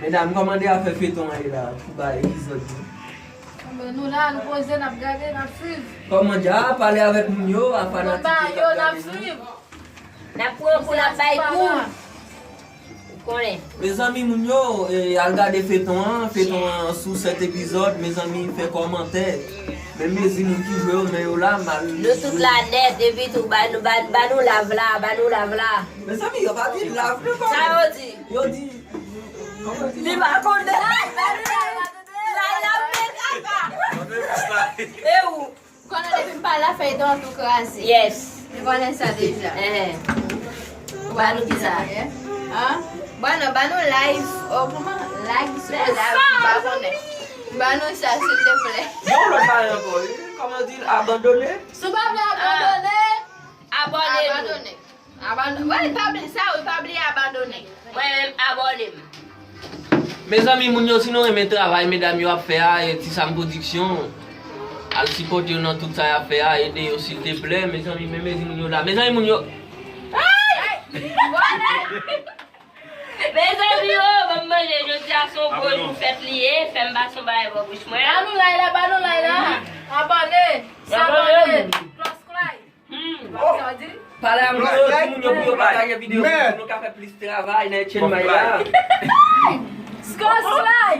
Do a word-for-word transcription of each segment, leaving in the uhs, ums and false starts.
Medam, kòman de afè feyton an ye la pou bay epizòd yo? Anben, nou la, nou poze, n ap gade, n ap swiv. Kòman dja pale avèk moun yo, a fanatik yo k ap gade nou. N ap swiv. N ap pran kou, n ap bay kou. Ou konnen. Mezanmi, moun yo, eh, al gade feyton an. Feyton an sou sèt epizòd. Mezanmi, fè kòmantè. Menm mezi moun ki jwe yo, men yo la, m al. Nou tout la nèt, epi tou, ba nou, ba, ba nou lav la, ba nou lav la. Mezanmi, yo pa di lav, non, kòman? Sa yo di? Yo di, kòman di? Li pa konnen. Lay la, lay la, men kaka. E ou? Konnen depi m pa la, feyton an tou kraze. Yes. M konnen sa deja. Enhen. Ba nou kisa? An? Ba nou, ba nou live. Oh, kòman? Live sou live, m pa konnen. Ba nou sa, silteplè. Yon lòt bagay ankò. Kòman di l? Abandone? Si w pa vle abandone, abòne nou. Abandone. Abandone. Wè, li pa bliye sa, wi, pa bliye abandone. Mwen menm, abòne m. Mezanmi, moun yo, si nou renmen travay medam yo ap fè a, e Ti Sam Production, al sipòte yo nan tout sa y ap fè a, ede yo, silteplè. Mezanmi, men mezi moun yo la. Mezanmi, moun yo. Ay! Mezanmi, oh, ban m manje, jodi a se yon gwo jou fèt li ye, fè m pase yon bagay bò bouch mwen. Ba nou lay la, ba nou lay la. Abòne, sabòne, klòs klay. Hmm. Sa w di? Pale a moun yo, di moun yo pou yo pataje videyo pou nou ka fè plis travay nan Etchenn May la. Skòs lay!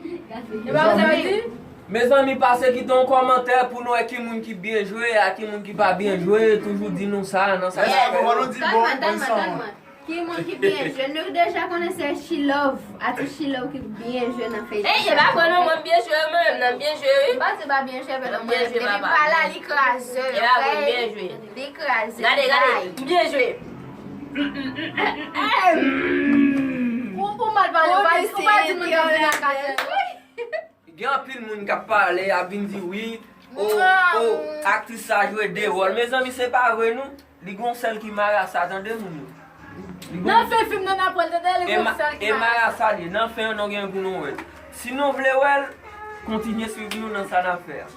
E pa sa w di? Mezanmi, pase kite yon kòmantè pou nou wè ki moun ki byen jwe, a ki moun ki pa byen jwe, toujou di nou sa nan sa k ap fèt. Kalma, kalma, kalma. Ki moun ki byen jwe? Nou deja konnen se She Love, atis She Love ki byen jwe nan feyton. Ey, e pa vre non, mwen m byen jwe, mwen menm nan m byen jwe, wi. M pa di pa byen jwe, men mwen menm, depi m pa la, li kraze. E pa vre, m byen jwe. Li kraze. Gade, gade, m byen jwe. Ou, ou mal pale, ou pa, ou pa di moun yo vin nan kay. Gen anpil moun k ap pale, ap vin di wi, o, o, aktris sa jwe de wòl. Mezanmi, se pa vre non. Li gon sèl ki marasa, tande moun yo. Li gon... Nan fen fim nan, n ap wè l, tande, li gon sèl ki marasa. E marasa li ye. Nan fen an, nou gen pou nou wè l. Si nou vle wè l, kontinye swiv nou nan sa n ap fè a.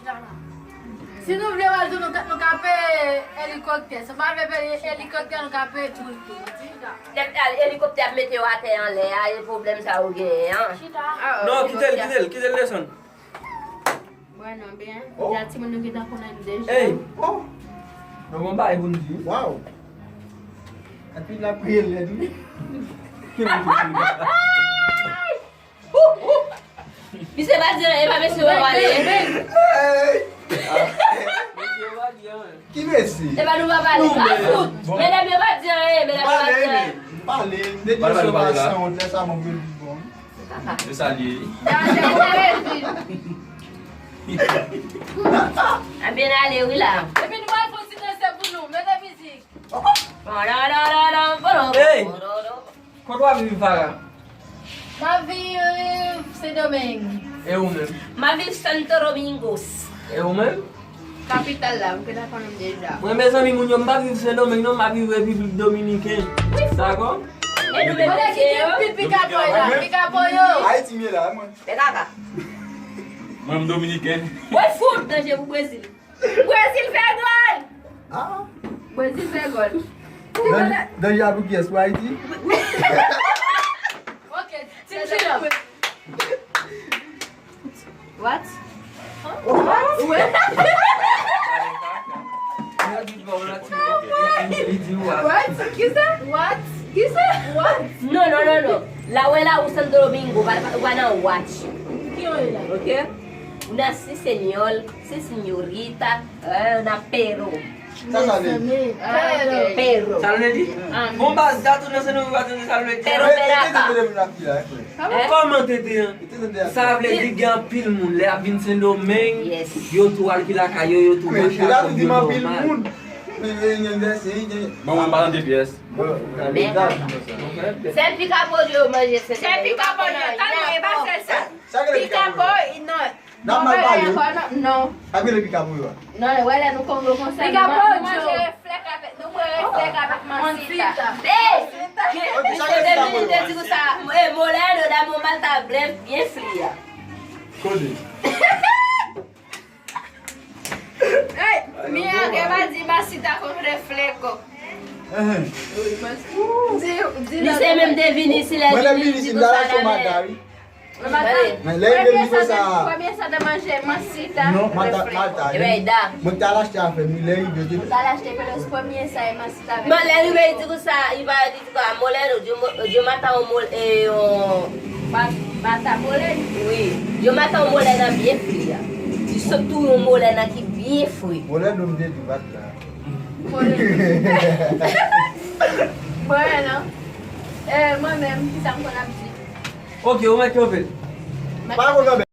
Si nou vle wè l tou, nou ka, nou ka peye elikoptè. Si nou pa vle peye elikoptè, nou ka peye boul tou. Tèt al elikoptè ap mete yo atè anlè a, e pwoblèm sa ou genyen an. Non, kite l, kite l, kite l desann. Bwè non, byen. Oh. Deja timoun nou gentan konnen deja. Ey! Oh! Nou gon bagay pou n di. Waw! Epi l ap rele tou. Ki moun ki di? Misye pa di anyen, e pa mesye yo pale. Hey! Mesye yo pa di anyen. Ki mesye? E pa nou pa pale. Nou pa fout. Medam yo pa di anyen, medam yo pa di anyen. M pale, m pale. M te di yo se pa sanwont, lè sa mwen vle di bon. Se sa li ye. Danje pou Brezil. Ebyen ale wi la. Epi nou pral fè yon ti danse pou nou. Mete mizik. Hey! Kote w ap viv, Farah? M ap viv Sendomeng. E ou menm? M ap viv Santo Domingo. E ou menm? Kapital la, ou gentan konnen deja. Mwen, mezanmi, moun yo, m pa viv Sendomeng non, m ap viv Repiblik Dominiken. Dakò? E nou menm, kote ki gen pil pikapòy la? Pikapòy yo. Ayiti m ye la, mwen. E kaka. Mwen, m dominiken. Mwen fout danje pou Brezil. Brezil fè gòl! Ah. Brezil fè gòl. Danje, danje a pou kiyès? Pou Ayiti? Ok, Team Chilòm. What? What? What? Kisa? What? Kisa? What? Non, non, non, non. La wè la ou Santo Domingo, ou pa, ou pa nan watch. Ki yo ye la? Ok? Una sí, señor, sí, señorita, eh, una pero. Sa sa vle di? Pero. Sa l vle di? Bon, baz, dat ou nan Sendomeng pa tande sa l vle di. Pero, pero acá. Kòman tete an? Sa vle di gen anpil moun lè y ap vin Sendomeng, yo tou al ki lakay yo, yo tou mache ak kòb yo nòmal. Bon, mwen pa tande pyès. Sèl pika po yo manje, se pika po yo, tann mwen, e pa sèl sa. Pika po, non. N ap mal pale wi. Non. Sa k rele pika pou yo a? Non, wè lè nou Kongo konsa, nou manje flèk avèk, nou bwè flèk avèk mansita. Ey! Misye te vin, te di konsa, eh, molaire, dame un malta blanc bien fría. Kote? Ey, mi agua va di masita con refresco. Di, di li se menm te vin isi lè vin isi, li di konsa la men. Men lè rive nivo sa. Premye sa te manje mansita. Non, malta, malta. Mwen ta al achte afè m, lè rive yo te. Ou ta al achte pelos premye sa e mansita. Men lè rive li di konsa, li pa di konsa, molè nou, yo mata yon molè, yon. Mata molè. Wi, yo mata yon molè nan byen fri a. Li sot tou yon molè nan ki byen fri. Molè nou m te di bat la. Molè. Mwen non. Eh, mwen menm, ki sa m konn ap di? Ok, ou mèt kanpe. Pa konn kanpe.